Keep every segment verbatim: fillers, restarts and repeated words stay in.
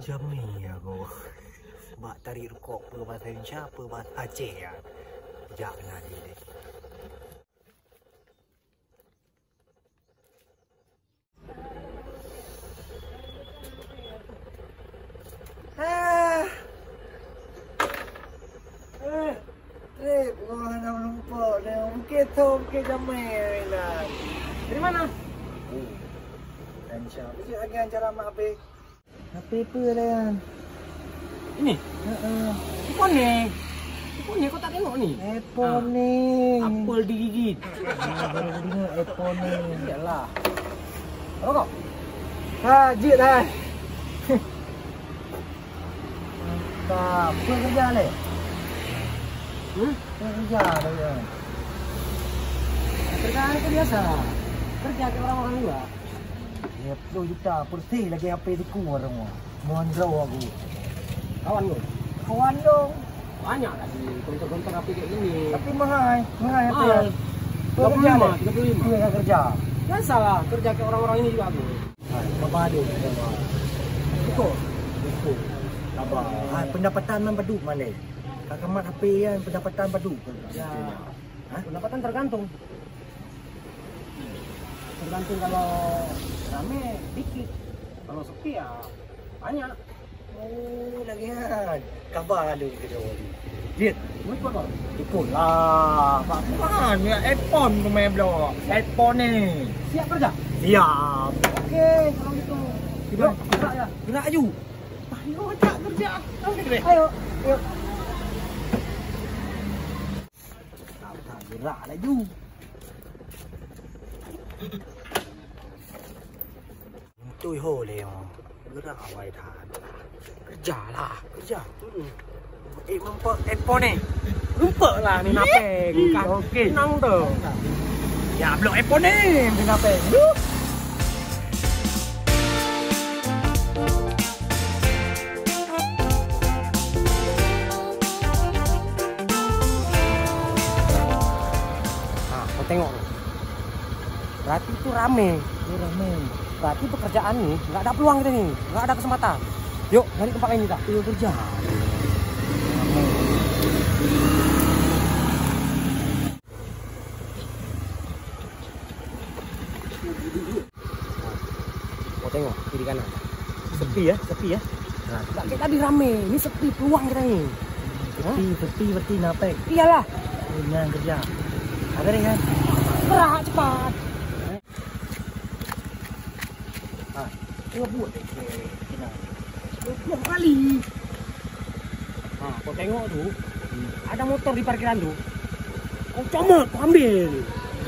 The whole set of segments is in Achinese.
Jamé aku. Bak tarik rukok peue bahasa Indonesia, peue bahasa Aceh ya. Jak na deh. Ah. Eh, trip, wah, nak menumpuk dah. Bukit tu, Bukit Jamé lah. Dari mana? Oh, Indonesia. Mesti lagi acara mak habis. H P peue lah nyan? Ini? Heeh. Iphone ni. Iphone ni kau tak tengok ni? Iphone ni. Apple digigit. Ah, baru dengar iPhone ni. Iyalah. Apa kau? Ha, jeuet dah. Mantap. Peue kerja leh? Hmm? Peue kerja leh? Kerja itu biasa. Kerja kayak orang-orang juga. Tiga puluh juta bersih lagi H P siku orang. Mohon jauh aku. Kawan lu? Kawan dong. Banyak lagi konter-konter H P kayak gini. Tapi mahal, mahal H P. Mahal. Tiga puluh lima, tiga puluh lima. Dia kerja. Biasalah, kerja kayak orang-orang ini juga aku. Hai, sabar deh, sabar. Cukup. Cukup. Sabar. Hai, pendapatan man padum malèe. Kak Kamat H P kan, pendapatan padum. Ya. Hah? Pendapatan tergantung. Tergantung kalau rame dikit, kalau sepi ya banyak. Oh, lagi kan. Kabar ada kita jawab ni. Dia. Lupa kau. Lupa lah. Pak Tuhan, ya iPhone tu main blok. iPhone ni. Siap kerja? Siap. Oke, kalau gitu. Gerak, gerak ya. Gerak aju. Ayo, tak kerja. Oke, deh. Ayo, ayo. Gerak laju. Beutôi ho lé nyoe. Gerak awai that. Kerja lah, kerja. Hmm. Eh, meumpok iPhone ni. Meumpok lah ni napeng. Oke. Nang tu. Ya, blok iPhone ni, ni napeng. Yuh. Ha, kau tengok tu. Berarti tu ramé. Oh, ramé. Berarti pekerjaan ni nggak ada peluang kita ni. Nggak ada kesempatan. Yuk, cari tempat lain kita. Iya, kerja. Kau tengok kiri kanan. Sepi ya, sepi ya. Nah, tak kayak tadi ramé. Ni sepi, peluang kita ni. Sepi, sepi berarti napek. Iyalah. Oh, nyan kerja. Ada deh kan? Gerak cepat. Ha, dua buah deh. Kena. Dua buah kali. Ha, kau tengok tu, ada motor di parkiran tu. Kau comot, kau ambil.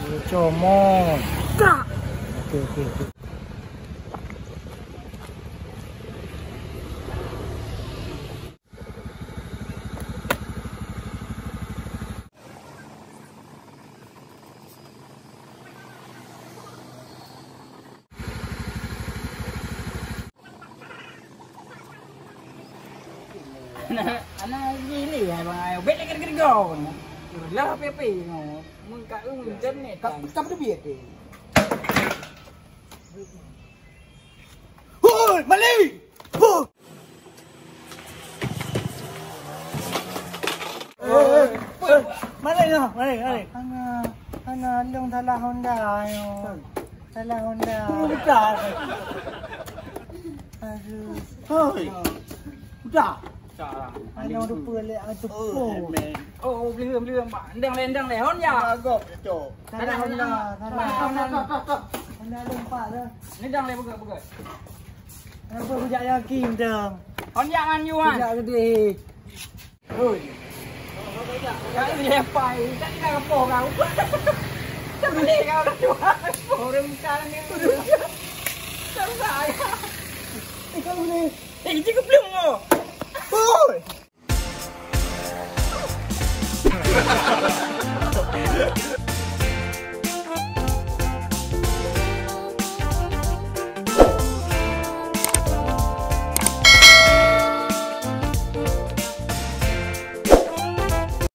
Oh, comot. Kak. Oke, oke, oke. Anak, anak gini ya, Bang. Ayo, bek lagi, lagi, lagi. Lah, P P, no. Mengka, eh, hujan ni. Kap, kap tu biar, eh. Hoi, maling! Huh! Eh, eh, eh, maling ah, maling, maling. Hana, hana, lôn salah Honda, ayo. Salah Honda. Bukan. Aduh. Hoi. Udah. Aduh, lupa leh, aduh. Oh, man. Oh, oh, beli, beli, Pak. Endang leh, endang leh. Honda. Agak, cocok. Salah Honda, salah. Honda, Honda, Honda. Honda lôn empat tu. Endang leh, buka, buka. Kenapa bujak yakin tu? Honda man you, man. Bujak gede. Oi. Kau ni apa? Kau ni apa kau? Kau ni kau dah jual. Orang bukan ni. Kau saya. Eh, kau ni. Eh, itu kepelung kau. Oi.